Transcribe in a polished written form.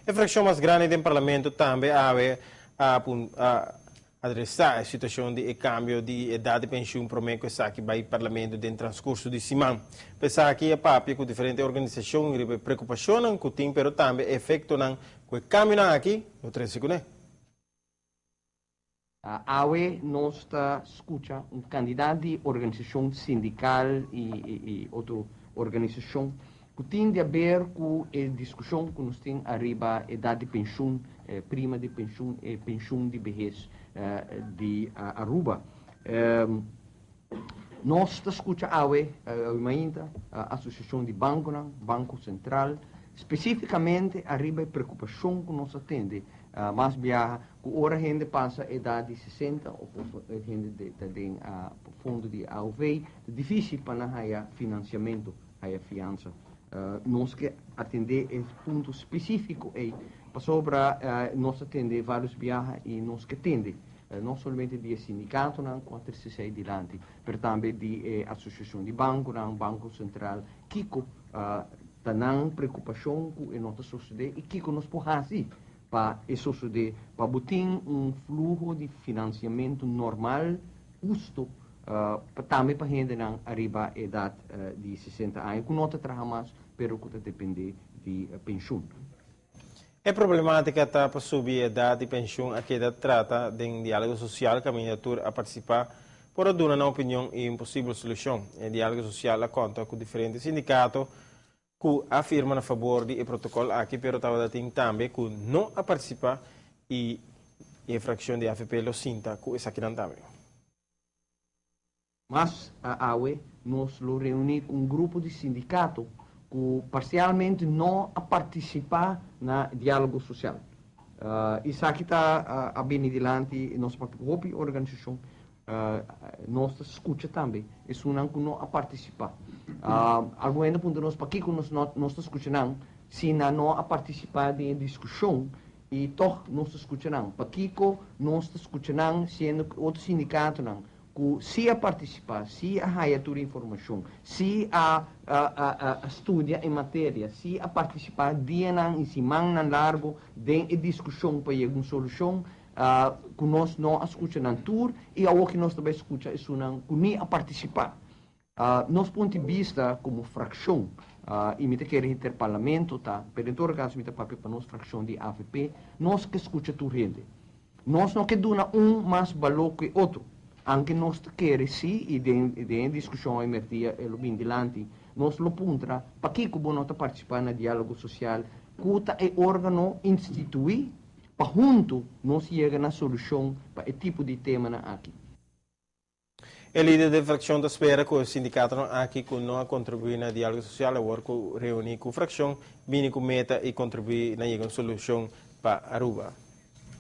E fraccion mas grandi den parlamento tambe awe a adresa e situacion di e cambio di edad di pensioen prome cu esaki bay parlamento den transcurso di siman. Pa esaki a papia cu diferente organisacion riba e preocupacionnan cu tin pero tambe e efectonan cu e cambionan aki lo trece cune. Awe nos ta scucha un cantidad di organisacion sindical y otro organisacion cu tin di haber cu e discusion cu nos tin ariba edad di pensioen, prima di pensioen y pensioen di behes di Aruba. Nos ta scucha awe, mainta, Asociacion di Banconan, Banco Central, specificamente ariba e preocupacion cu nos a tende mas biaha cu ora hende pasa edad di 60 of hende den fondo di AOV, ta dificil pa nan haya financiamento, haya fiansa. Nos ke atende e punto specifico ey, pasobra nos a tende varios biaha y nos ke tende, no solamente di e sindicatonan cu a trece esey dilanti, pero tambe di e Asociacion di Banconan, Banco Central, kico ta nan preocupacion cu e no ta sucede y kico nos por haci pa e sucede, pa bo tin un fluho di financiamento normal, husto, pa tambe pa hendenan ariba edad di 60 aña, cu no ta traha mas, pero cu ta depende di pensioen. E problematica ta pa subi edad di pensioen a keda trata den dialogo social caminda tur a participa por a duna nan opinion y un posibel solucion. E dialogo social a conta cu diferente sindicato cu a firma na favor di e protocol aki, pero tabatin tambe cu no a participa y e fraccion di AVP lo sinta cu esakinan tambe. Mas awe nos lo reuni cu un grupo di sindicato cu parcialmente no a participa na dialogo social. Esaki ta a bini dilanti nos propio organisacion, nos ta scucha tambe esunnan cu no a participa. Algun hende puntra nos pakico nos no nos ta scucha nan si nan no a participa den discusion y toch nos ta scucha nan. Pakico nos ta scucha nan siendo otro sindicatonan cu si a participa, si a haya tur informacion, si a studia e materia, si a participa dianan y simannan largo den e discusion pa yega un solucion, cu nos no a scucha nan tur y awor cu nos tambe scucha esunnan cu ni a participa. Nos punto di vista como fraccion, y mi ta kere henter parlamento ta, pero en todo caso mi ta papia pa nos fraccion di AVP, nos ke scucha tur hende. Nos no ke duna un mas balor cu otro. Aunke nos ta kere si, y den discusion ey merdia e lo bin dilanti, nos lo puntra, pakico bo no ta participa na dialogo social, cu ta e organo institui, pa hunto nos yega na solucion pa e tipo di temanan aki. E lider di fraccion ta spera cu e sindicatonan aki cu no a contribui na dialogo social awor cu reuni cu fraccion, bini cu meta y contribui na yega un solucion pa Aruba.